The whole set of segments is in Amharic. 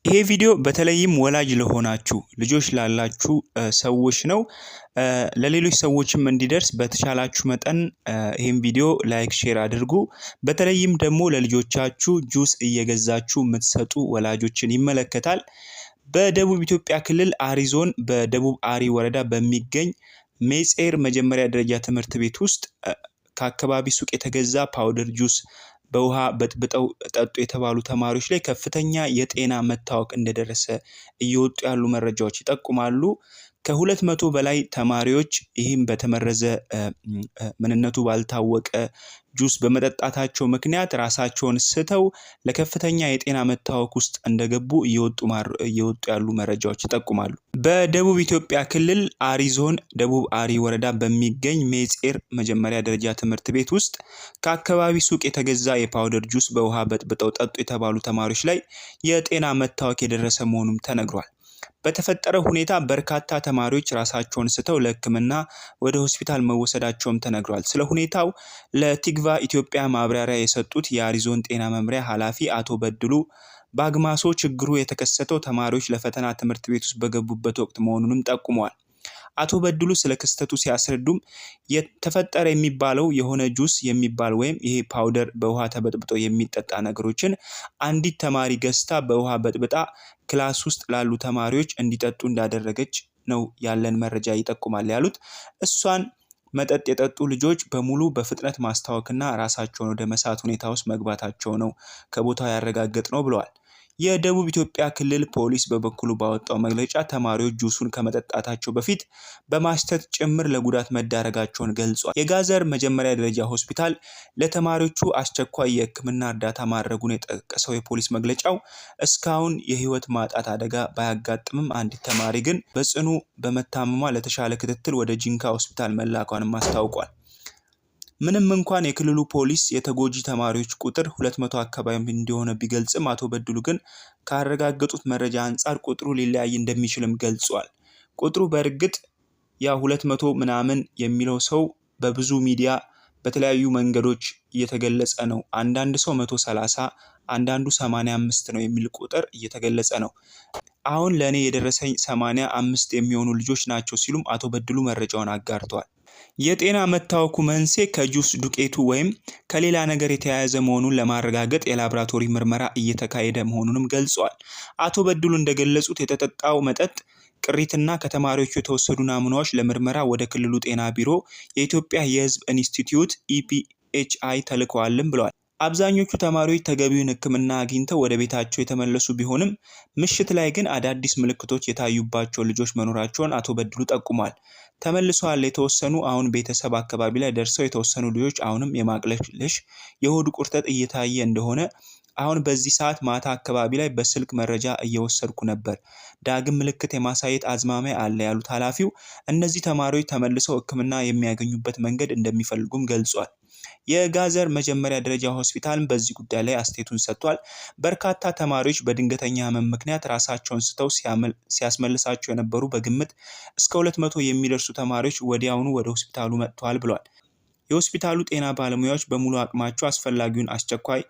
ይሄ ቪዲዮ በተለይም ወላጅ ለሆናችሁ፣ ልጆች ላላችሁ ሰዎች ነው። ለሌሎች ሰዎችም እንዲደርስ በተቻላችሁ መጠን ይህን ቪዲዮ like፣ share አድርጉ። በተለይም ደግሞ ለልጆቻችሁ ጁስ እየገዛችሁ የምትሰጡ ወላጆችን ይመለከታል። በደቡብ ኢትዮጵያ ክልል አሪ ዞን በደቡብ አሪ ወረዳ በሚገኝ ሜጼር መጀመሪያ ደረጃ ትምህርት ቤት ውስጥ ከአካባቢ ሱቅ የተገዛ powder juice በውሃ በጥብጠው ጠጡ የተባሉ ተማሪዎች ላይ ከፍተኛ የጤና መታወክ እንደደረሰ እየወጡ ያሉ መረጃዎች ይጠቁማሉ። ከ200 በላይ ተማሪዎች ይህም በተመረዘ፣ ምንነቱ ባልታወቀ ጁስ በመጠጣታቸው ምክንያት ራሳቸውን ስተው ለከፍተኛ የጤና መታወክ ውስጥ እንደገቡ እየወጡ ያሉ መረጃዎች ይጠቁማሉ። በደቡብ ኢትዮጵያ ክልል አሪ ዞን ደቡብ አሪ ወረዳ በሚገኝ ሜጼር መጀመሪያ ደረጃ ትምህርት ቤት ውስጥ ከአካባቢ ሱቅ የተገዛ የ powder juice በውሃ በጥብጠው ጠጡ የተባሉ ተማሪዎች ላይ የጤና መታወክ የደረሰ መሆኑም ተነግሯል። በተፈጠረው ሁኔታ በርካታ ተማሪዎች ራሳቸውን ስተው ለሕክምና ወደ ሆስፒታል መወሰዳቸውም ተነግሯል። ስለ ሁኔታው ለቲግቫ ኢትዮጵያ ማብራሪያ የሰጡት የአሪ ዞን ጤና መምሪያ ኃላፊ አቶ በድሉ ባግማሶ ችግሩ የተከሰተው ተማሪዎች ለፈተና ትምህርት ቤት ውስጥ በገቡበት ወቅት መሆኑንም ጠቁመዋል። አቶ በድሉ ስለ ክስተቱ ሲያስረዱም የተፈጠረ የሚባለው የሆነ ጁስ የሚባል ወይም ይሄ powder በውሃ ተበጥብጦ የሚጠጣ ነገሮችን አንዲት ተማሪ ገዝታ በውሃ በጥብጣ class ውስጥ ላሉ ተማሪዎች እንዲጠጡ እንዳደረገች ነው ያለን መረጃ ይጠቁማል ያሉት፣ እሷን መጠጥ የጠጡ ልጆች በሙሉ በፍጥነት ማስታወክና ራሳቸውን ወደ መሳት ሁኔታ ውስጥ መግባታቸው ነው ከቦታው ያረጋገጥነው ብለዋል። የደቡብ ኢትዮጵያ ክልል ፖሊስ በበኩሉ ባወጣው መግለጫ ተማሪዎች ጁሱን ከመጠጣታቸው በፊት በማሽተት ጭምር ለጉዳት መዳረጋቸውን ገልጿል። የጋዘር መጀመሪያ ደረጃ ሆስፒታል ለተማሪዎቹ አስቸኳይ የሕክምና እርዳታ ማድረጉን የጠቀሰው የፖሊስ መግለጫው እስካሁን የሕይወት ማጣት አደጋ ባያጋጥምም አንዲት ተማሪ ግን በጽኑ በመታመሟ ለተሻለ ክትትል ወደ ጂንካ ሆስፒታል መላኳንም አስታውቋል። ምንም እንኳን የክልሉ ፖሊስ የተጎጂ ተማሪዎች ቁጥር 200 አካባቢ እንደሆነ ቢገልጽም አቶ በድሉ ግን ካረጋገጡት መረጃ አንጻር ቁጥሩ ሊለያይ እንደሚችልም ገልጿል። ቁጥሩ በእርግጥ ያ 200 ምናምን የሚለው ሰው በብዙ ሚዲያ በተለያዩ መንገዶች እየተገለጸ ነው። አንዳንድ ሰው 130፣ አንዳንዱ 85 ነው የሚል ቁጥር እየተገለጸ ነው። አሁን ለእኔ የደረሰኝ 85 የሚሆኑ ልጆች ናቸው ሲሉም አቶ በድሉ መረጃውን አጋርተዋል። የጤና መታወኩ መንስኤ ከጁስ ዱቄቱ ወይም ከሌላ ነገር የተያያዘ መሆኑን ለማረጋገጥ የላብራቶሪ ምርመራ እየተካሄደ መሆኑንም ገልጸዋል። አቶ በድሉ እንደገለጹት የተጠጣው መጠጥ ቅሪትና ከተማሪዎቹ የተወሰዱ ናሙናዎች ለምርመራ ወደ ክልሉ ጤና ቢሮ፣ የኢትዮጵያ የሕዝብ ኢንስቲትዩት EPHI ተልከዋልም ብለዋል። አብዛኞቹ ተማሪዎች ተገቢውን ሕክምና አግኝተው ወደ ቤታቸው የተመለሱ ቢሆንም ምሽት ላይ ግን አዳዲስ ምልክቶች የታዩባቸው ልጆች መኖራቸውን አቶ በድሉ ጠቁሟል። ተመልሰዋል የተወሰኑ፣ አሁን ቤተሰብ አካባቢ ላይ ደርሰው የተወሰኑ ልጆች አሁንም የማቅለሽለሽ፣ የሆድ ቁርጠት እየታየ እንደሆነ አሁን በዚህ ሰዓት ማታ አካባቢ ላይ በስልክ መረጃ እየወሰድኩ ነበር። ዳግም ምልክት የማሳየት አዝማሚያ አለ ያሉት ኃላፊው እነዚህ ተማሪዎች ተመልሰው ሕክምና የሚያገኙበት መንገድ እንደሚፈልጉም ገልጿል። የጋዘር መጀመሪያ ደረጃ ሆስፒታልም በዚህ ጉዳይ ላይ አስተያየቱን ሰጥቷል። በርካታ ተማሪዎች በድንገተኛ ህመም ምክንያት ራሳቸውን ስተው ሲያስመልሳቸው የነበሩ በግምት እስከ 200 የሚደርሱ ተማሪዎች ወዲያውኑ ወደ ሆስፒታሉ መጥተዋል ብለዋል። የሆስፒታሉ ጤና ባለሙያዎች በሙሉ አቅማቸው አስፈላጊውን አስቸኳይ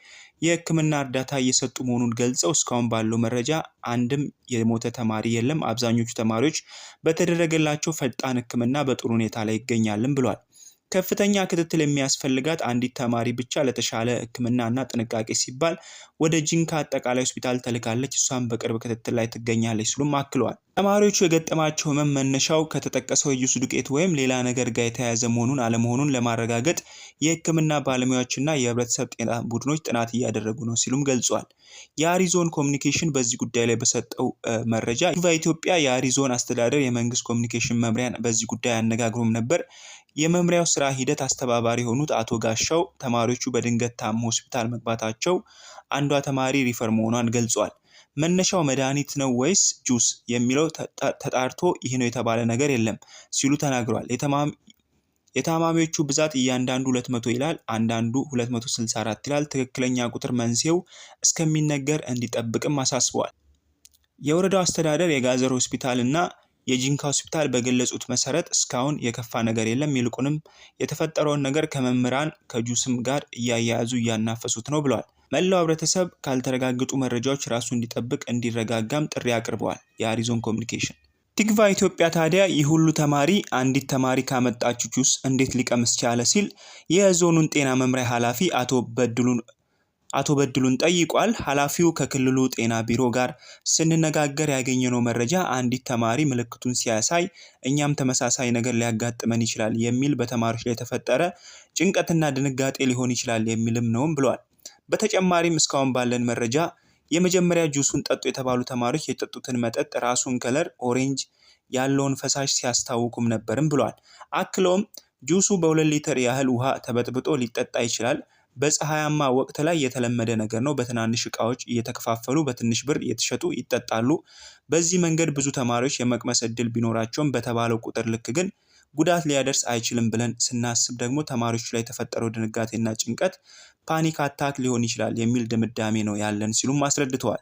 የህክምና እርዳታ እየሰጡ መሆኑን ገልጸው እስካሁን ባለው መረጃ አንድም የሞተ ተማሪ የለም። አብዛኞቹ ተማሪዎች በተደረገላቸው ፈጣን ህክምና በጥሩ ሁኔታ ላይ ይገኛልም ብሏል። ከፍተኛ ክትትል የሚያስፈልጋት አንዲት ተማሪ ብቻ ለተሻለ ሕክምና እና ጥንቃቄ ሲባል ወደ ጂንካ አጠቃላይ ሆስፒታል ተልካለች። እሷም በቅርብ ክትትል ላይ ትገኛለች ሲሉም አክለዋል። ተማሪዎቹ የገጠማቸው ህመም መነሻው ከተጠቀሰው የጁስ ዱቄት ወይም ሌላ ነገር ጋር የተያያዘ መሆኑን አለመሆኑን ለማረጋገጥ የሕክምና ባለሙያዎችና የህብረተሰብ ጤና ቡድኖች ጥናት እያደረጉ ነው ሲሉም ገልጿል። የአሪ ዞን ኮሚኒኬሽን በዚህ ጉዳይ ላይ በሰጠው መረጃ ኢትዮጵያ የአሪ ዞን አስተዳደር የመንግስት ኮሚኒኬሽን መምሪያን በዚህ ጉዳይ አነጋግሮም ነበር። የመምሪያው ስራ ሂደት አስተባባሪ የሆኑት አቶ ጋሻው ተማሪዎቹ በድንገት ታሞ ሆስፒታል መግባታቸው አንዷ ተማሪ refer መሆኗን ገልጿል። መነሻው መድኃኒት ነው ወይስ ጁስ የሚለው ተጣርቶ ይህ ነው የተባለ ነገር የለም ሲሉ ተናግረዋል። የታማሚዎቹ ብዛት እያንዳንዱ 200 ይላል፣ አንዳንዱ 264 ይላል። ትክክለኛ ቁጥር መንስኤው እስከሚነገር እንዲጠብቅም አሳስበዋል። የወረዳው አስተዳደር፣ የጋዘር ሆስፒታል እና የጂንካ ሆስፒታል በገለጹት መሰረት እስካሁን የከፋ ነገር የለም። ይልቁንም የተፈጠረውን ነገር ከመምህራን ከጁስም ጋር እያያያዙ እያናፈሱት ነው ብለዋል። መላው ህብረተሰብ ካልተረጋገጡ መረጃዎች ራሱ እንዲጠብቅ እንዲረጋጋም ጥሪ አቅርበዋል። የአሪዞን ኮሚኒኬሽን ቲክቫ ኢትዮጵያ ታዲያ ይህ ሁሉ ተማሪ አንዲት ተማሪ ካመጣችው ጁስ እንዴት ሊቀምስ ቻለ ሲል የዞኑን ጤና መምሪያ ኃላፊ አቶ በድሉን ጠይቋል። ኃላፊው ከክልሉ ጤና ቢሮ ጋር ስንነጋገር ያገኘነው መረጃ አንዲት ተማሪ ምልክቱን ሲያሳይ እኛም ተመሳሳይ ነገር ሊያጋጥመን ይችላል የሚል በተማሪዎች ላይ የተፈጠረ ጭንቀትና ድንጋጤ ሊሆን ይችላል የሚልም ነውም ብለዋል። በተጨማሪም እስካሁን ባለን መረጃ የመጀመሪያ ጁሱን ጠጡ የተባሉ ተማሪዎች የጠጡትን መጠጥ ራሱን color orange ያለውን ፈሳሽ ሲያስታውኩም ነበርም ብለዋል። አክለውም ጁሱ በ2 ሊትር ያህል ውሃ ተበጥብጦ ሊጠጣ ይችላል። በፀሐያማ ወቅት ላይ የተለመደ ነገር ነው። በትናንሽ እቃዎች እየተከፋፈሉ በትንሽ ብር እየተሸጡ ይጠጣሉ። በዚህ መንገድ ብዙ ተማሪዎች የመቅመስ እድል ቢኖራቸውም በተባለው ቁጥር ልክ ግን ጉዳት ሊያደርስ አይችልም ብለን ስናስብ ደግሞ ተማሪዎች ላይ የተፈጠረው ድንጋጤና ጭንቀት panic attack ሊሆን ይችላል የሚል ድምዳሜ ነው ያለን ሲሉም አስረድተዋል።